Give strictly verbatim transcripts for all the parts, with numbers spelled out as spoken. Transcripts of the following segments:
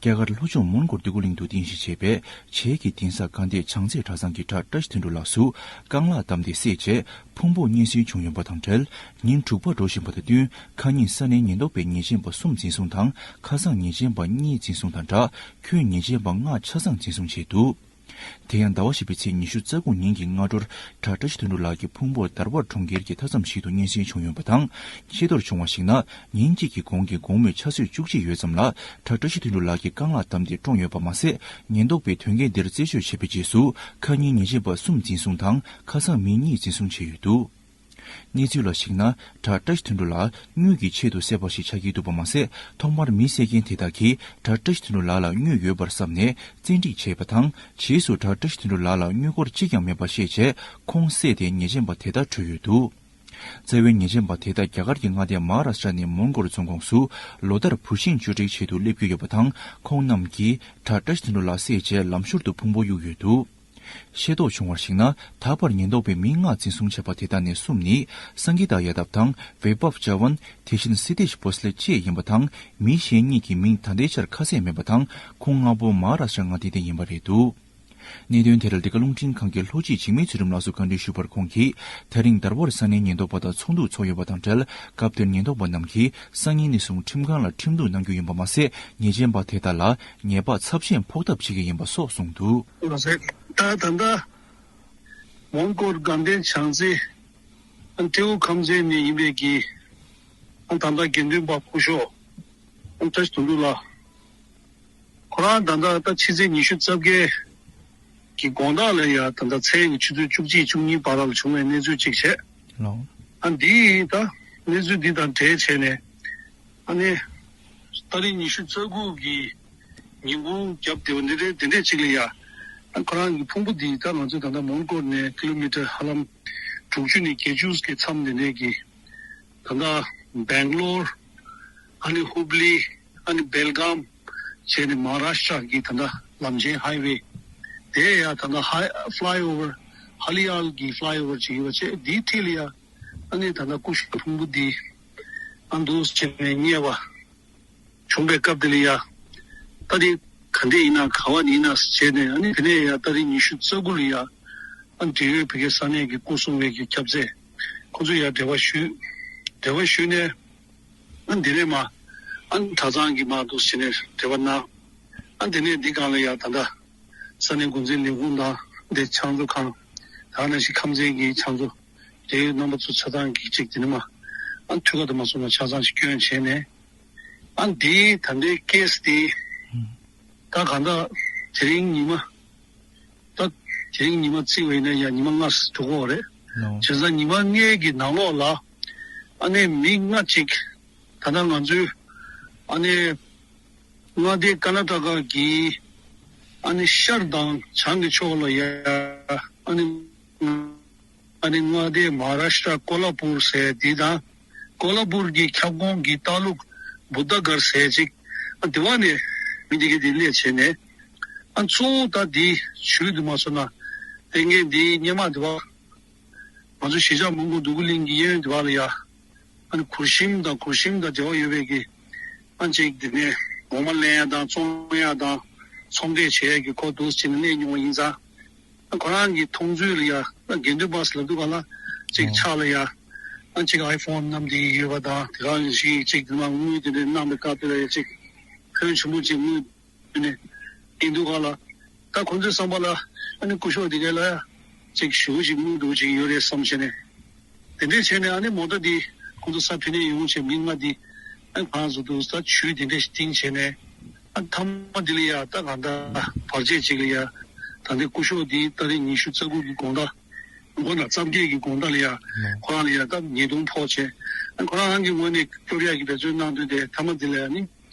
རྒྱ་གར་ལྷོ་ཕྱོགས་མོན་གྷོ་འདོད་རྒུ་གླིང་དུ་རྟེན་གཞི་བྱས་པའི་བྱེས་ཀྱི་གདན་ས་དགའ་ལྡན་བྱང་རྩེ་གྲྭ་ཚང་གི་གྲྭ་བཀྲ་ཤིས་དོན་གྲུབ་ལགས་སུ་རྐང་ལག་བསྡམས་ཏེ་བསད་རྗེས་ཕུང་པོ་རྙེད་སོན་བྱུང་ཡོད་པ་དང་འབྲེལ། ཉིན་དྲུག་པ་འགྲོ་བཞིན་པ་དང་བསྟུན་ཁ་ཉིན་ས་གནས་ཉེན་རྟོག་པས་ཉེས་ཅན་པ་གསུམ་འཛིན་བཟུང་དང་ཁ་སང་ཉེས་ཅན་པ་གཉིས་འཛིན་བཟུང་དང་སྦྲགས་ཁྱོན་ཉེས་ཅན་པ་ལྔ་ཆ་ཚང་འཛིན་བཟུང་བྱས་འདུག་དེ་ཡང་ཟླ་བ་བཞི་པའི་ཚེས་ཉི་ཤུ་རྩ་དགུ་ཉིན་གྱི་སྔ་དྲོར་གྲྭ་བཀྲ་ཤིས་དོན་གྲུབ་ལགས་ཀྱི་ཕུང་པོ་དར་བར་གྲོང་ཁྱེར་གྱི་མཐའ་མཚམས་ཤིག་ཏུ་རྙེད་སོན་བྱུང་ཡོད་པ་དང་། ཤེས་རྟོགས་བྱུང་བར་གཞིགས་ན། ཉིན་གཅིག་གི་གོང་གི་དགོང་མོའི་ཆུ་ཚོད་བཅུ་གཅིག་ཡོལ་ཙམ་ལ་གྲྭ་བཀྲ་ཤིས་དོན་གྲུབ་ལགས་ཀྱིས་རྐང་ལག་བསྡམས་ཏེ་བཀྲོངས་ཡོད་པ་མ་ཟད། ཉེན་རྟོག་པས་དོན་རྐྱེན་འདིར་རྩད་གཅོད་བྱས་པའི་རྗེས་སུ་ཁ་ཉིན་ཉེས་ཅན་པ་གསུམ་འཛིན་བཟུང་དང་ཁ་སང་མི་གཉིས་འཛིན་བཟུང་བྱས་ཡོད་འདུག་གནས་ཚུལ་ལ་གཞིགས་ན། གྲྭ་བཀྲ་ཤིས་དོན་གྲུབ་ལགས་དངུལ་གྱི་ཆེད་དུ་བསད་པ་ཞིག་ཆགས་ཀྱི་འདུག་པ་མ་ཟད། ཐོག་མར་མི་བསད་མཁན་དེ་དག་གིས་གྲྭ་བཀྲ་ཤིས་དོན་གྲུབ་ལགས་ལ་དངུལ་ཡོད་པར་བསམ་ནས་བཙན་ཁྲིད་བྱས་པ་དང་། རྗེས་སུ་གྲྭ་བཀྲ་ཤིས་དོན་གྲུབ་ལགས་ལ་དངུལ་སྒོར་གཅིག་ཀྱང་མེད་པ་ཤེས་རྗེས་ཁོང་བསད་དེ་ཉེས་ཅན་པ་དེ་དག་བྲོས་ཡོད་འདུག་རྩ་བའི་ཉེས་ཅན་པ་དེ་དག་རྒྱ་གར་གྱི་མངའ་སྡེ་མ་ཧཱ་རཱ་ཤ་ཊ་ནས་མོན་གྷོར་འཛོམས་ཁོངས་སུ་ལོ་ལྟར་བུ་ཤིང་གཅོད་འབྲེག་ཆེད་དུ་སླེབས་ཀྱི་ཡོད་པ་དང་། ཁོང་རྣམས་ཀྱིས་གྲྭ་བཀྲ་ཤིས་དོན་གྲུབ་ལགས་བསད་རྗེས་ལམ་ཞོར་དུ་ཕུང་པོ་གཡུགས་ཡོད་འདུག་ཤེས་རྟོགས་བྱུང་བར་གཞིགས་ན། ད་བར་ཉེན་རྟོག་པས་མི་ལྔ་འཛིན་བཟུང་བྱས་པ་དེ་དག་ནས་གསུམ་ནི་སངྒི་ཏ་ཡ་དབ་དང་། བེ་བབ་ཅ་ཝན། དེ་བཞིན་སི་ཏེ་ཤ་བྷོ་སི་ལེ་བཅས་ཡིན་པ་དང་། མི་གཞན་གཉིས་ཀྱི་མིང་ད་ལྟའི་ཆར་ཁ་གསལ་མེད་པ་དང་། ཁོང་ལྔ་པོ་མ་ཧཱ་རཱ་ཤ་ཊ་མངའ་སྡེ་ནས་ཡིན་པ་རེད་འདུག་གནད་དོན་དེར་འདི་ག་རླུང་འཕྲིན་ཁང་གི་ལྷོ་སྤྱི་འཇིགས་མེད་ཚུལ་ཁྲིམས་ལགས་སུ་བཀའ་འདྲི་ཞུས་པར། ཁོང་གིས་དེ་རིང་དར་བར་ས་གནས་ཉེན་རྟོག་པ་དང་ཚོགས་འདུ་ཚོགས་ཡོད་པ་དང་འབྲེལ། སྐབས་དེར་ཉེན་རྟོག་པ་རྣམས་ཀྱིས་སང་ཉིན་ནས་བཟུང་ཁྲིམས་ཁང་ལ་ཁྲིམས་གཏུག་གནང་རྒྱུ་ཡིན་པ་མ་ཟད། ཉེས་ཅན་པ་དེ་དག་ལ་ཉེས་པ་ཚབས་ཆེན་ཕོག་ཐབས་བྱེད་ཀྱི་ཡིན་པ་སོགས་གསུངས་འདུག་ལགས་སོ། ད་ད་ལྟ་མོན་གྷོ་དགའ་ལྡན་བྱང་རྩེ་སྤྲེའུ་ཁམས་ཚན་ནས་ཡིན་པའི་གི་ད་ལྟ་དགེ་འདུན་པ་སྐུ་ཞབས་བཀྲ་ཤིས་དོན་གྲུབ་ལགས། ཁོ་རང་ད་ལྟ་ད་ཕྱི་ཚེས་ཉི་ཤུ་རྩ་བརྒྱད་ཀྱི་དགོང་དག་ལ་ཡ་ད་ལྟ་མཚན་གྱི་ཆུ་ཚོད་བཅུ་གཅིག་བཅུ་གཉིས་བར་ལ་བྱུང་བའི་གནས་ཚུལ་གཅིག་བྱས། ལགས། ཨ་འདི་ད་གནས་ཚུལ་འདི་དང་འབྲེལ་བྱས་ནས་ཨ་ནི་ཏ་རིག་ཉི་ཤུ་རྩ་དགུ་གི་ཉིན་གུང་རྒྱབ་དེ་འདི་འདྲའི་འདི་འདྲའི་གཅིག་ལ་ཡ་ཨ་ཁོ་རང་གི་ཕུང་པོ་འདི་ད་ང་ཚོ་ད་ལྟ་མོན་གྷོ་ནས་ཀི་ལོ་མི་ཊར་ཧ་ལམ་དྲུག་ཅུ་ནས་བརྒྱད་ཅུ་གི་མཚམས་འདི་འདྲའི་གི་ད་ལྟ་སྦེང་ལོར། ཨ་ནི་ཧུབ་ལི། ཨ་ནི་སྦེལ་གམ། བྱས་ནས་མ་ཧཱ་རཱ་ཤ་ཊ་གི་ད་ལྟ་ལམ་ཆེན་ཧའི་ཝེ། དེ་ཡང་ད་ལྟ་ཧའི་ཧྥ་ལའི་ཨོ་ཝར། ཧ་ལི་ཡལ་གི་ཧྥ་ལའི་ཨོ་ཝར་ཅིག་ཡོད་པ་བྱས། དེའི་འཁྲིས་ལ་ཡ་ཨ་ནི་ད་ལྟ་སྐུ་ཞབས་ཕུང་པོ་འདི་ཨ་འདུག་བྱས་ནས་རྙེད་པ་བྱུང་པའི་སྐབས་དེ་ལ་ཡ། ད་དེ་ག་འདྲས་ཡིན་ན་ག་བ་ཡིན་ན་བྱས་ནས། ཨ་ནི་དེ་ནས་ཡ་ཏ་རིག་ཉི་ཤུ་རྩ་དགུ་ལ་ཡ་ཨ་འབྲེལ་ཡོད་བོད་སྐད་ས་གནས་ཀྱི་སྐུ་སྲུང་བའི་གི་ཁྱབ་ཚད་ཁོ་ཚོ་ཡ་འབྲེལ་བ་ཞུས། འབྲེལ་བ་ཞུས་ནས་ཨ་འདི་ནས་མ་ཨ་གྲྭ་ཚང་གི་མ་འདུག་བྱས་ནས་འབྲེལ་བ་གནང་། ཨ་འདི་ནས་འདི་སྒང་ལ་ཡ་ད་ལྟ་ས་གནས་འགོ་འཛིན་ལས་ཁུངས་དང་འདི་ཕྱག་མཛོད་ཁང་ད་ག་ནང་བཞིན་ཁམས་ཚན་གྱི་ཕྱག་མཛོད་འབྲེལ་ཡོད་རྣམ་པ་ཚོ་ཆ་ཚང་གིས་གཅིག་དེ་ནས་མ་ཨ་ཐུགས་ཁ་དུ་མ་སོང་ན་ཆ་ཚང་ཞིག་བསྐྱོན་བྱས་ནས། ཨ་འདི་ད་ལྟའི་ཀེ་སི་འདི་ད་གང་ལྟར་དེ་རིང་ཉི་མ་ད་དེ་རིང་ཉི་མ་བརྩིས་པ་ཡིན་ན་ཡང་ཉི་མ་ལྔ་འགྲོ་གི་ཡོད་རེད། ལགས། བྱས་ཙང་ཉི་མ་ལྔའི་གི་ནང་ལོགས་ལ་ཨ་ནི་མི་ལྔ་ཅིག་ད་ལྟ་ང་ཚོའི་ཨ་ནི་མངའ་སྡེ་ཀར་ན་ཊ་ཀ་གི་ཨ་ནི་ཤར་དང་བྱང་གི་ཕྱོགས་ལ་ཡ་ཨ་ནི་ཨ་ནི་མངའ་སྡེ་མ་ཧཱ་རཱ་ཤི་ཏྲ་ཀོ་ལ་པུར་ཟེར་འདི་དང་། ཀོ་ལ་པུར་གྱི་ཁྱབ་ཁོངས་ཀྱི་ཏཱ་ལུག་བུདྡྷ་གར་ཟེར་ཅིག་ཨ་དེ་བ་ནས་མི་འདི་གའི་འདི་སླེབས་བྱས་ནས། ཨ་གཙོ་བོ་ད་འདི་ཇུས་འདི་མ་སོང་ན་ལྟས་ངན་འདི་སྔོན་མ་འདི་བ་ང་ཚོ་གཞིས་ཆགས་མང་པོ་འདུག་གླིང་གི་གཡས་གཡོན་འདི་བ་ལ་ཡ་ཨ་ནི་གུར་གཤིམ་དང་གུར་གཤིམ་དང་འབྲེལ་བ་ཡོད་པའི་གི་ཨ་ཅིག་འདི་ནས་འོ་མ་ལེན་ཡ་དང་བཙོང་ཡ་དང་ཚོང་འབྲེལ་བྱེད་ཡ་གི་ཁོ་འདུག་ཅིག་ནས་གནས་མྱོང་བ་ཡིན་ཙང་། ཁོ་རང་གི་མཐོང་ཚུལ་ལ་ཡ་དགེ་འདུན་པ་ཟེར་ལབ་དུས་ག་ལ་ཅིག་ཨོ་ཕྱག་ལ་ཡ་ཨ་ཅིག་ཨའི་ཕོན་བསྣམས་ཏེ་ཡོད་པ་དང་། དེ་ག་ཞིག་ཅིག་དེ་མ་དངུལ་དེ་འདྲ་གནང་བའི་སྐབས་དེ་ལ་ཡ་ཅིག་ཕོན་ཆེན་པོ་ཅིག་དངུལ་དེ་ནས་ཡིན་དུས་ག་ལ། ད་ཁོང་ཚོའི་བསམ་པ་ལ་ཨ་ནི་སྐུ་ཞབས་དེ་ག་ལ་ཡ་ཅིག་ཞུ་ཅིག་དངུལ་འདུག་ཅིག་ཡོད་རེད་བསམ་བྱས་ནས། དེ་འདྲས་བྱས་ནས་ཨ་ནི་མོ་ཊ་འདི་ཁོང་ཚོ་ས་ཕི་ནས་ཡོང་བྱས་མི་ལྔ་འདི་ཨ་ཁོ་རང་ཚོ་འདུག་ས་ཇུས་དེ་འདྲས་ཤིག་བཏིང་བྱས་ནས། ཨ་མཐའ་མ་འདི་ལ་ཡ་ད་གང་ལྟར་བར་ཆད་ཅིག་ལ་ཡ་ད་འདི་སྐུ་ཞབས་འདི་ཏ་རིག་ཉི་ཤུ་རྩ་དགུ་གི་དགོང་དག་མགོ་ན་རྩ་བརྒྱད་ཀྱི་དགོང་དག་ལ་ཡ་ཁོ་རང་ལ་ཡ་ད་ཉེས་རྡུང་ཕོག་བྱས། ཨ་ཁོ་རང་རང་གི་ངོས་ནས་སྐྱོབ་ཡག་གི་འབད་བརྩོན་གནང་དུས་དེ་མཐའ་མ་འདི་ལ་ཡ་ནི་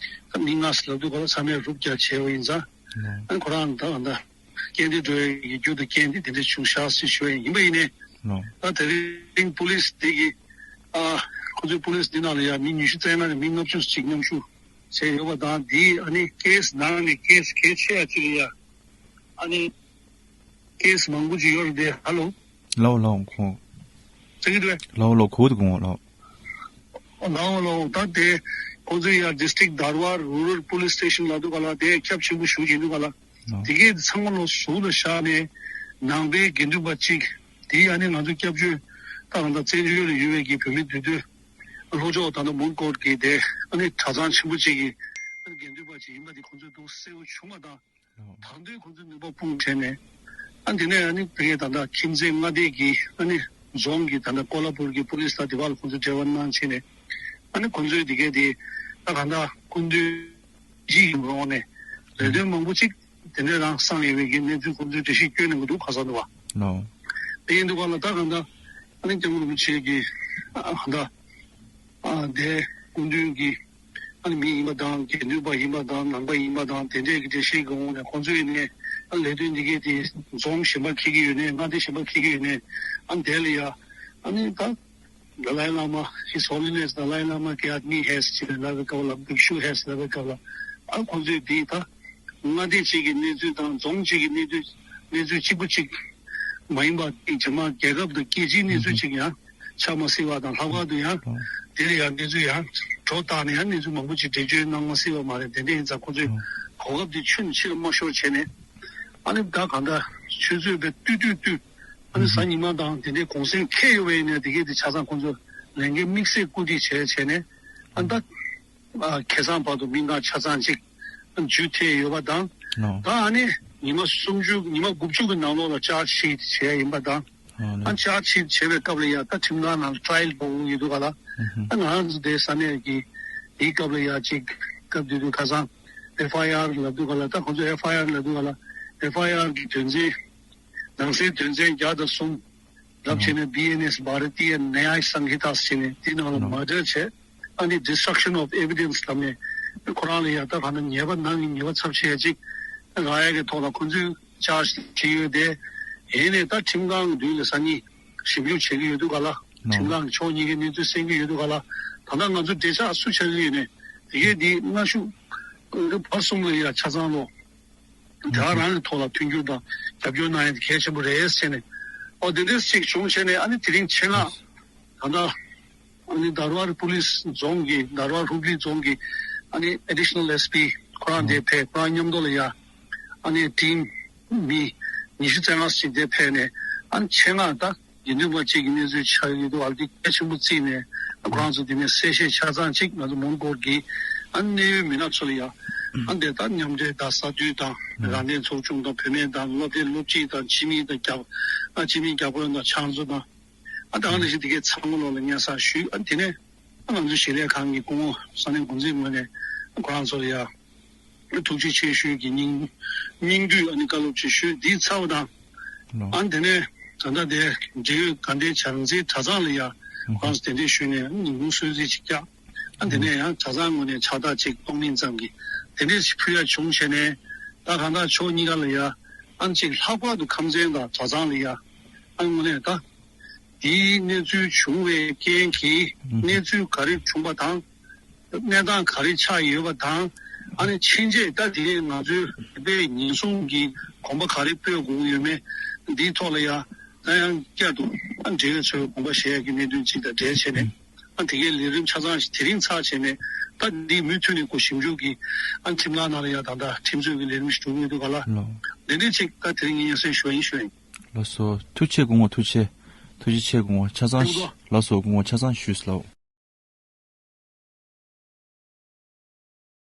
ད་མི་ལྔ་ཟེར་ལབ་དུས་ག་ལ་ཚང་མས་རུབ་རྒྱག་བྱས་པ་ཡིན་ཙང་། ཨ་ཁོ་རང་ད་གང་ལྟར། རྐྱེན་འདི་འགྲོ་བའི་རྒྱུ་དང་རྐྱེན་འདི་དེ་འདྲ་བྱུང་ཤག་ཟེར་ཞུ་བ་ཡིན་པ་ཡིན་ནའི། ལགས། ད་དེ་རིང་པུ་ལིས་འདི་གི་ཨ་ཁོ་ཚོའི་པུ་ལིས་འདི་ནང་ལ་ཡ་མི་ཉི་ཤུ་རྩ་ལྔ་ནས་མི་ལྔ་བཅུ་ཅིག་མཉམ་ཞུགས་བྱས་ཡོད་པ་དང་། འདི་ཨ་ནི་ཀེ་སི་ནང་ནས་ཀེ་སི་གལ་ཆེ་ཡ་ཅིག་ལ་ཡ་ཨ་ནི་ཀེ་སི་མང་པོ་ཅིག་ཡོད་རེད་དེ། ཧ་ལོ། ལགས་ལགས་ཁོང་། ཚེ་གི་འདུག་ལགས་ལགས་གོ་འདུག་གོ་ལགས། ལའོ་ལའོ་ད་དེ་ ཁོང་ཚོས་ཡ་District Dharwad Rural Police Station ལབ་འདུག་ག་ལ། དེ་ཁྱབ་ཆེན་པོ་ཞུ་གི་འདུག་ག་ལ། ཨོ། དེ་གས་ཚང་མ་ལོ་ཟུར་ལ་བཞག་ནས་ནང་པའི་དགེ་འདུན་པ་གཅིག་དེ་ཨ་ནི་ང་ཚོ་སྐྱབས་བཅོལ་ད་གང་ལྟར་བཙན་བྱོལ་ལ་ཡོད་པའི་གི་བོད་མི་འདུས་སྡོད་ལྷོ་ཕྱོགས་ད་ལྟ་མོན་གྷོ་གི་དེ་ཨ་ནི་གྲྭ་ཚང་ཆེན་པོ་གཅིག་གི་ཨ་ནི་དགེ་འདུན་པ་གཅིག་ཡིན་པ་དེ་ཁོང་ཚོས་འདུག་གསལ་པོ་བྱུང་བ་དང་། ད་དུང་ཁོང་ཚོའི་ནུས་པ་སྤུངས་བྱས་ནས། ཨ་འདི་ནས་ཨ་ནི་དེ་གའི་ད་ལྟ་ཁྱིམ་མཚེས་མངའ་སྡེ་གི་ཨ་ནི་རྫོང་གི་ད་ལྟ་ཀོ་ལ་པུར་གི་པུ་ལིས་དང་དེ་བ་ལ་ཁོང་ཚོས་འབྲེལ་བ་གནང་བྱས་ནས། ཨ་ནི་ཁོང་ཚོའི་དེ་གའི་དེ་ད་གང་ལྟ་སྐུ་མདུན་གྱི་ཡོང་རོགས་ནས་ལས་དོན་མང་པོ་ཅིག་དེ་འདྲའི་རང་བསམ་ཡོད་པའི་གི་གནས་ཚུལ་ཁོང་ཚོས་འགྲེལ་བཤད་བསྐྱོན་གནང་གི་འདུག་ག་ས་འདུག་བ། ལོ། དེ་ཡིན་འདུག་ག་ལ་ད་གང་ལྟ་ཨ་ནི་སྐྱབས་མགོན་རིན་པོ་ཆེ་གི་ཨ་གང་ལྟ་ཨ་དེ་སྐུ་མདུན་གྱི་ཨ་ནི་མི་ཡིན་པ་དང་དགེ་འདུན་པ་ཡིན་པ་དང་ནང་པ་ཡིན་པ་དང་དེ་འདྲས་ཀྱི་འགྲེལ་བཤད་ཀྱི་ངོས་ནས་ཁོང་ཚོའི་ནས་ཨ་ལས་དོན་འདི་གའི་དེ་རྫོང་གཞན་པ་འཁེལ་གྱི་ཡོད་ནས་མངའ་སྡེ་གཞན་པ་འཁེལ་གྱི་ཡོད་ནས་ཨ་ནི་དེ་ལ་ཡ་ཨ་ནི་ད་Dalai Lama, His Holiness Dalai Lama Kyathmi has ཅེས་ལབ་པའི་སྐབས་ལ་Bhikshu has ལབ་པའི་སྐབས་ལ་ཨ་ཁོང་ཚོས་དེ་ད་མངའ་སྡེ་གཅིག་གི་གནས་ཚུལ་དང་རྫོང་གཅིག་གི་གནས་ཚུལ་གནས་ཚུལ་གཅིག་པུ་གཅིག་མ་ཡིན་པ་དེ་རྗེས་མ་རྒྱལ་ཁབ་དང་རྒྱལ་སྤྱིའི་གནས་ཚུལ་གཅིག་ཡང་ཆགས་མ་སྲིད་པ་དང་ལྷག་པར་དུ་ཡང་དེ་ལ་ཡང་གནས་ཚུལ་ཡང་གྲོ་བཏགས་ནས་ཡང་གནས་ཚུལ་མང་པོ་ཅིག་འགྲེལ་བརྗོད་གནང་མ་སྲིད་པ་མ་རེད། དེ་འདྲ་ཡིན་ཙང་ཁོང་ཚོས་གོ་སྐབས་དེ་ཆུད་ནས་ཕྱིར་མ་ཤོར་བྱས་ནས་ཨ་ནི་ད་གང་ལྟར་ཆུ་ཚོད་དཔེ་ཏུས་ཏུས་ཏུས་ཨ་ནི་གཟའ་ཉི་མ་དང་དེ་འདྲའི་གུང་སེང་འཁེལ་ཡོད་པ་ཡིན་ན་དེ་གས་དེ་ཆ་ཚང་ཁོང་ཚོ་ལས་འགན་དམིགས་བསལ་བཀོད་སྒྲིག་བྱས་བྱས་ནས་ཨ་ནི་ད། ཨ་ཁ་སང་བར་དུ་མི་ལྔ་ཆ་ཚང་གཅིག་འཇུ་ཐེ་ཡོད་པ་དང་། ལོ། ད་ཨ་ནི་ཉི་མ་སུམ་ཅུ་ཉི་མ་དགུ་བཅུ་གི་ནང་ལོགས་ལ་ཅར་ཇི་ཤིཊ་བྱས་ཡིན་པ་དང་། ཨ་ནི། ཨ་ཅར་ཇི་ཤིཊ་བྱས་པའི་སྐབས་ལ་ཡ་ད་ཁྲིམས་ཁང་ནང་ལ་ཊ་ར་ཡལ་འགྲོ་གི་ཡོད་དུས་ག་ལ། ཨ་ང་རང་ཚོ་དེ་ས་གནས་ཀྱི་དེའི་སྐབས་ལ་ཡ་ཅིག་སྐབས་དེ་དུས་ཁ་སང་ཨེཕ་ཨའི་ཨར་ལབ་དུས་ག་ལ་ད་ཁོང་ཚོ་ཨེཕ་ཨའི་ཨར་ལབ་དུས་ག་ལ་ཨེཕ་ཨའི་ཨར་གི་དོན་ཚན་ནང་གསེས་དོན་ཚན་བརྒྱ་དང་གསུམ། རབ་བྱས་ནས་བྷི་ཨེན་ཨེས་Bharatiya Nyaya Sanhita ཟེར་ནས་དེ་ནང་ལ་མར་ཌར་བྱས་ཨ་ནི་Destruction of Evidence ལབ་ནས་ཁོ་རང་ལ་ཡ་ད་ག་ན་ཉེས་པ་ནང་གི་ཉེས་པ་ཚབས་ཆེ་ཡ་གཅིག་རག་ཡ་གི་ཐོག་ལ་ཁོ་ཚོས་ཅར་ཇི་བྲིས་ཡོད་དེ། ཡིན་ནས་ད་ཁྲིམས་ཁང་མདུན་ལ་སང་ཉིན་ཞིབ་འཇུག་བྱེད་ཀྱི་ཡོད་དུས་ག་ལ་ཁྲིམས་ཁང་གི་ཕྱོགས་གཉིས་ཀའི་གནས་ཚུལ་གསན་གྱི་ཡོད་དུས་ག་ལ་ད་ལྟ་ང་ཚོ་འབྲེལ་ཆགས་སུ་ཆགས་ཀྱི་ཡོད་ནས་དེ་གས་འདི་སྔ་གཞུག་བར་གསུམ་ལ་ཡ་ཆ་ཚང་ལོ། དེ་ག་རང་གི་ཐོག་ལ་མཐུན་འགྱུར་དང་རྒྱབ་སྐྱོར་གནང་ཡ་དེ་གལ་ཆེན་པོ་རེད་ཟེར་ནས། ཨོ་དེ་འདྲས་ཅིག་བྱུང་བྱས་ནས་ཨ་ནི་དེ་རིང་ཆེད་མངགས་ད་ལྟ་ཨ་ནི་Dharwad Police རྫོང་གི་Dharwad Hubli རྫོང་གི་ཨ་ནི་Additional S P ཁོ་རང་དེ་ཕེབས་ཁོ་རང་མཉམ་དུ་ལ་ཡ་ཨ་ནི་ཊིམ་མི་ཉི་ཤུ་རྩ་ལྔ་ཞིག་དེ་ཕེབས་ནས་ཨ་ནི་ཆེད་མངགས་ད། དགེ་འདུན་པ་གཅིག་གི་གནས་ཚུལ་ཆགས་ཡོད་དུས་ཨ་ལ་དེ་གལ་ཆེན་པོ་བརྩིས་ནས་ཁོ་རང་ཚོ་དེ་ནས་གསལ་བཤད་ཆ་ཚང་གཅིག་ང་ཚོ་མོན་གྷོ་གི་ཨ་གནད་ཡོད་མི་སྣ་ཚོ་ལ་ཡང་ཨ་འདི་ལྟར་མཉམ་འབྲེལ་དང་ས་འཐུས་དང་རང་བདེན་ཚོགས་ཆུང་དང་བུད་མེད་དང་སློབ་གྲྭའི་སློབ་སྤྱི་དང་སྤྱི་མི་དང་རྒྱ་ཨ་སྤྱི་མི་རྒྱ་དཔོན་དང་ཕྱག་མཛོད་དང་ཨ་ད་ཨ་ནི་བཞིན་དེ་གའི་ཚང་མ་ལོག་ལ་སྙན་སེང་ཞུས། ཨ་དེ་ནས་ཨ་ང་ཚོ་ཞིང་ལས་ཁང་གི་སྐུ་ངོ་ས་གནས་འགོ་འཛིན་ངོས་ནས་ཁོ་རང་ཚོ་ལ་ཡང་། ཐུགས་རྗེ་ཆེ་ཞུས་ཀྱི་སྙིང་སྙིང་བསྡུས་ཨ་ནི་བཀའ་སློབ་ཅིག་ཞུས་འདི་ཚར་བ་དང་། ལོ། ཨ་ནི་དེ་ནས་ད་ལྟ་དེ་འབྲེལ་ཡོད་དགའ་ལྡན་བྱང་རྩེའི་གྲྭ་ཚང་ལ་ཡང་ཁོང་ཚོ་དེ་འདྲས་ཞུས་ནས་ཉིན་གུང་གསོལ་ཚིགས་ཅིག་བཀྱག་ཨ་ནི་དེ་ནས་ཡང་གྲྭ་ཚང་ངོས་ནས་ཕྱག་རྟགས་ཅིག་གཏོང་མིན་ཙམ་གྱི་དེ་འདྲས་ཞིག་ཕུལ་ཡ་བྱུང་བྱས་ནས་ད་གང་ལྟར་ཕྱོགས་གཉིས་ཀ་ལ་ཡང་ཨ་ནི་ཅིག་ལྷག་པར་དུ་ཁམས་ཚན་དང་གྲྭ་ཚང་ལ་ཡང་ཨ་ནི་ངོས་ནས་ད། དེའི་གནས་ཚུལ་བྱུང་བའི་རྐྱེན་གྱིས་ཨུ་ཧུ། གནས་ཚུལ་ག་རེ་བྱུང་བ་དང་། གནས་སྟངས་ག་རེ་ཆགས་ཡོད་པ་དང་། ཨ་ནི་ཕྱིན་ཆད་ད་དེ་ང་ཚོའི་བོད་པའི་ཉེན་སྲུང་གི་གོམ་པ་ག་རེ་སྤོས་དགོས་ཀྱི་ཡོད་མེད་འདིའི་ཐོག་ལ་ཡང་ད་ཡང་བསྐྱར་དུ་ཨ་འབྲེལ་ཡོད་ཚོའི་དགོངས་པ་བཞེས་ཡག་གི་གནད་དོན་ཅིག་དང་འབྲེལ་བྱས་ནས་ཨ་དེ་གའི་ལས་རིམ་ཆ་ཚང་ཞིག་དེ་རིང་ཚར་བྱས་ནས་ད་འདི་མུ་མཐུད་ནས་ཁོ་ཞིབ་འཇུག་གི་ཨ་ཁྲིམས་ཁང་ནང་ལ་ཡང་ད་ལྟ་ཁྲིམས་རྩོད་ཀྱི་ལས་རིམ་ཞིག་གྲུབ་ཡོད་འདུག་ག་ལ། ལོ། འདི་འདྲ་ཅིག་ད་དེ་རིང་ངས་སྙན་སེང་ཞུ་བ་ཡིན་ཞུ་བ་ཡིན། ལགས་སོ། ཐུགས་རྗེ་ཆེ་སྐུ་ངོ། ཐུགས་རྗེ་ཆེ། ཐུགས་རྗེ་ཆེ་སྐུ་ངོ་ཆ་ཚང་། ཐུགས་རྗེ་ཆེ། ལགས་སོ། སྐུ་ངོ་ཆ་ཚང་ཞུས་ལགས།